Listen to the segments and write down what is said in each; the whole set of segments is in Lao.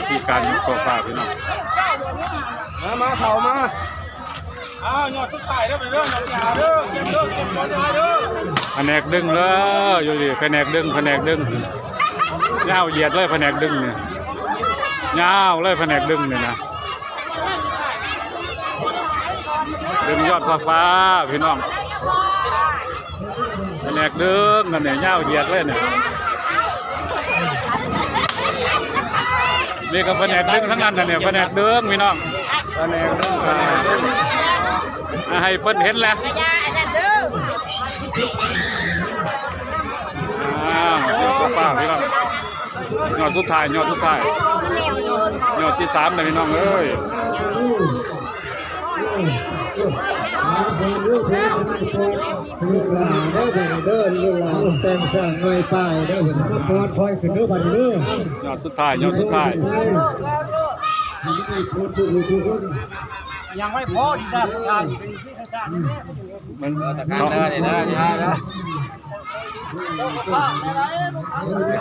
ທີ່ການຍົກໂຊຟາພີ່ນ້ອງ ມາ ມາເຂົ້າມາ ອ້າວ ຍອດສຸດທ້າຍເດີ ໄປເດີ ຍອດທີ່ຫ້າເດີ ເກັບເດີ ເກັບຍອດທີ່ຫ້າເດີ ພະແນກດຶງເດີ ຢູ່ດີ ພະແນກດຶງ ພະແນກດຶງ ຍາວຢຽດເລີຍ ພະແນກດຶງນີ້ ຍາວເລີຍ ພະແນກດຶງນີ້ນະ ດຶງຍອດໂຊຟາພີ່ນ້ອງ. ພະແນກດຶງ ອັນນີ້ຍາວຢຽດເລີຍນີ້ ນີ້ກໍພະແນກດຶງທັງນັ້ນນະນີ້ ພະແນກດຶງພີ່ນ້ອງ ພະແນກດຶງ ພະແນກດຶງ ອ່າ ໃຫ້ເພິ່ນເຫັນແຫຼະ ອ້າວ ຍອດສຸດທ້າຍພີ່ນ້ອງ ຍອດສຸດທ້າຍ ຍອດສຸດທ້າຍ ຍອດທີສາມແລ້ວພີ່ນ້ອງເອີຍ. ລູກຫຼານເດີ ເດີ ລູກຫຼານແຕ່ງສ້າງໜ່ວຍປ້າຍເດີ ມາກ່ອນຄ່ອຍຂຶ້ນເດີ ບັດນີ້ເດີ ຍອດສຸດທ້າຍ ຍອດສຸດທ້າຍ ຍັງໄມ່ພໍທີ່ຈະ ມັນ ເອີ ຕະການເດີ ນີ້ເດີ ນີ້ເດີ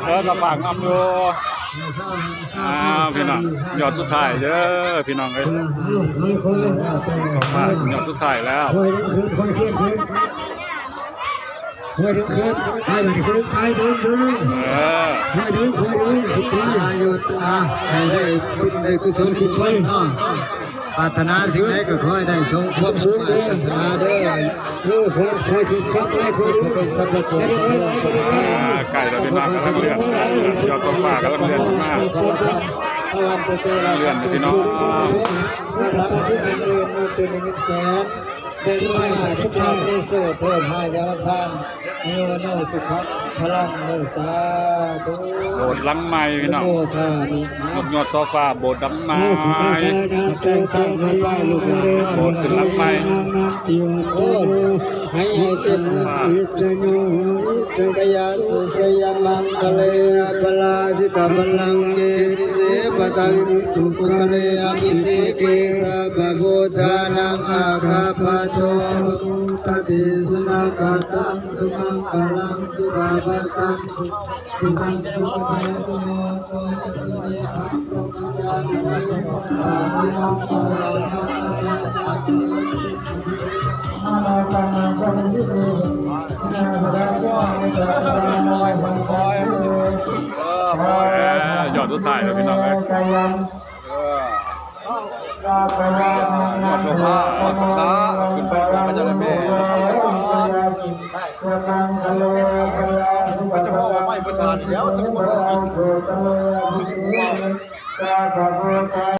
ເອີ ກໍຝາກນຳຢູ່ ອ້າວ ພີ່ນ້ອງ ຍອດສຸດທ້າຍເດີພີ່ນ້ອງເອີຍ ຍອດສຸດທ້າຍແລ້ວ ເອີ ຍອດສຸດທ້າຍ ໃຫ້ໄດ້ບຸນໄດ້ກຸສົນທຸກຄົນເນາະ. ປາດຖະໜາສິ່ງໃດກໍຂໍໃຫ້ໄດ້ສົມຄວາມມຸ່ງມາດປາດຖະໜາເດີ ເອີ ຂໍ ຂໍໃຫ້ເປັນສຳເລັດສົມຄວາມປາດຖະໜາ ອ່າ ໃກ້ແລ້ວພີ່ນ້ອງ ກຳລັງເລື່ອນ ຍອດໂຊຟາກຳລັງເລື່ອນຂຶ້ນມາ ເລື່ອນຢູ່ພີ່ນ້ອງ ລາງວັນທີ່ໜຶ່ງ ເງິນແສນ ເປັນມະຫາເທບເຈົ້າ ມີໂຊກເພີ່ມໃຫ້ຍາວະທານ ອາຍຸ ວັນໂນ ສຸຂັງ ພະລັງ ເດີ ສາທຸ. ໂບດຫຼັງໃໝ່ພີ່ນ້ອງ ໂອ້ ຍົກຍອດໂຊຟາ ໂບດຫຼັງໃໝ່ ແຕ່ງສ້າງໃຫ້ປ້າຍລູກຫຼານ ໂບດຂຶ້ນຫຼັງໃໝ່ ໂອ້ ໃຫ້ ໃຫ້ເຕັມ ສະຍາສຸ ສະຍາມັງຄະເລ ອະປະລາຊິຕາບັນລັງເກ ສິເສ ປະທາວິ ປຸກຄະເລ ອະພິເສເກ ສະບະບຸດທານັງ ອາຄາພະໂຕ ພະຄວາມມຸຕະຕິ ສຸນະກະຕັງ ສຸມັງຄະລັງ ສຸພາພະຕັງ ສຸຂັງ ສຸພະໂຕ ໂຕ ໂຕ ໂຕ ຍອດສຸດທ້າຍແລ້ວພີ່ນ້ອງເອີຍ ຍອດໂຊຟາ ຍອດໂຊຟາ ຂຶ້ນໄປຂອງພະເຈົ້າແມ່ ພະເຈົ້າເອົາໄມ້ປະທານອີກແລ້ວ ຈະບໍ່